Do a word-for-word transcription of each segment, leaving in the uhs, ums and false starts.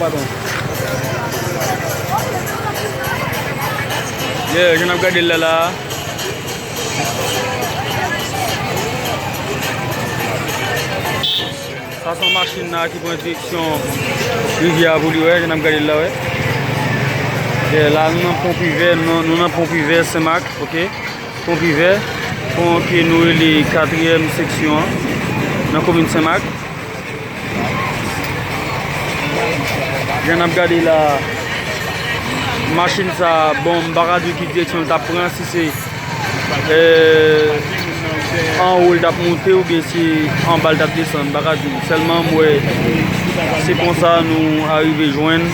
Patwon. Yeah, jan n ap gade l la la. Sa se yon machin la ki pran direksyon rivyè a pou li, wè, jan n ap gade l la, wè. Yeah, la, nou nan Pon Privè, nou, nou nan Pon Privè, Senmak, oke. Pon Privè, pon ke nou rele katriyèm seksyon an, nan komin Senmak. Jan n ap gade la, machin sa, bon, m pa ka di w ki direksyon l t ap pran, si se, eh, anwo l t ap monte oubyen si anba l t ap desann, m pa ka di w. Sèlman m wè se konsa nou arive jwenn,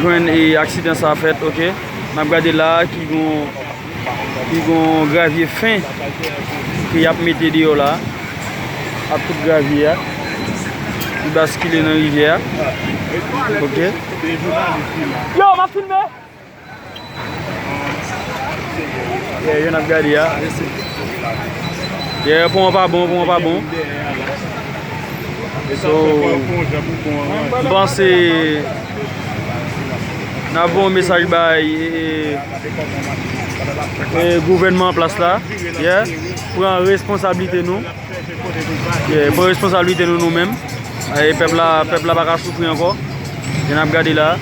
jwenn e aksidan sa fèt, oke. N ap gade la ki gon, ki gon gravye fen ke y ap mete deyò la. Ap tout gravye a. Li baskile nan rivyè a. Oke. Yo, m ap filme! Yeah, yo n ap gade a. Yeah, pon an pa bon, pon an pa bon. So, m panse n ap voye yon mesaj bay, e, e, gouvènman an plas la. Yeah, pran responsablite nou. Yeah, pran responsablite nou, nou menm. E pèp la, pèp la pa ka soufri ankò. Jan n ap gade la.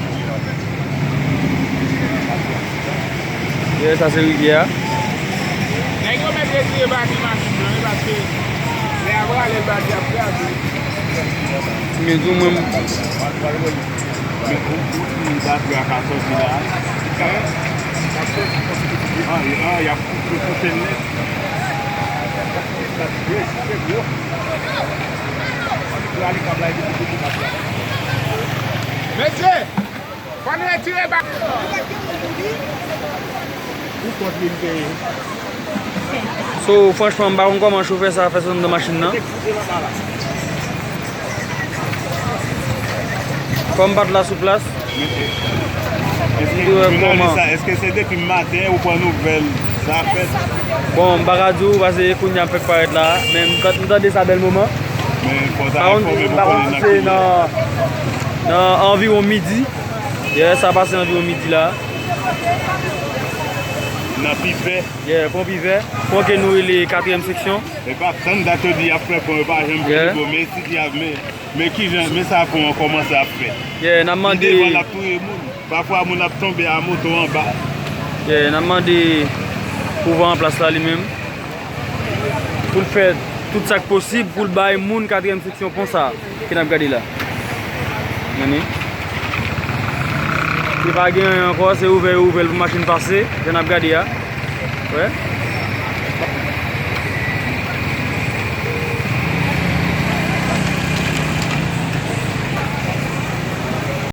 Yeah, sa se rivyè a. Nèg yo mèt retire bati machin nan, wi, paske lè a prale, bati ap kraze. Men di w mwen. Men pou, pou ti bati a ka sòti la. An, an, y ap koupe, koupe l nèt. Mesye, fò n retire ba- Ou kont li m peye. So, franchman, m pa konn kòman chofè sa fè sot anndan machin nan. Kòm m pa t la sou plas, m te wè kòman. Èske se depi maten ou pran nouvèl sa fèt? Bon, m pa ka di w, paske kounye a m fèk parèt la, men m ta-, m tande sa bèl moman. Men fò ta enfòme pou konnen nan ki lè. Nan, nan anviwon midi. Yeah, sa pase anviwon midi la. Nan Pivè. Yeah, pon Pivè. Pon ke nou rele katriyèm seksyon. E pa tann dat yo di y ap fè pon, yo pa janm vin. Yeah. Bon, men si di ap, men, men ki jan, men sa pon an kòmanse ap fè. Yeah, n ap mande. Li devan l ap touye moun. Pafwa moun ap tonbe a moto anba. Yeah, n ap mande pouvwa an plas la li menm pou l fè tout sa k posib pou l bay moun katriyèm seksyon pon sa ke n ap gade la. Tande? Li pa gen anyen ankò, se ouvè yo ouvè l pou machin pase, jan n ap gade a. Wè.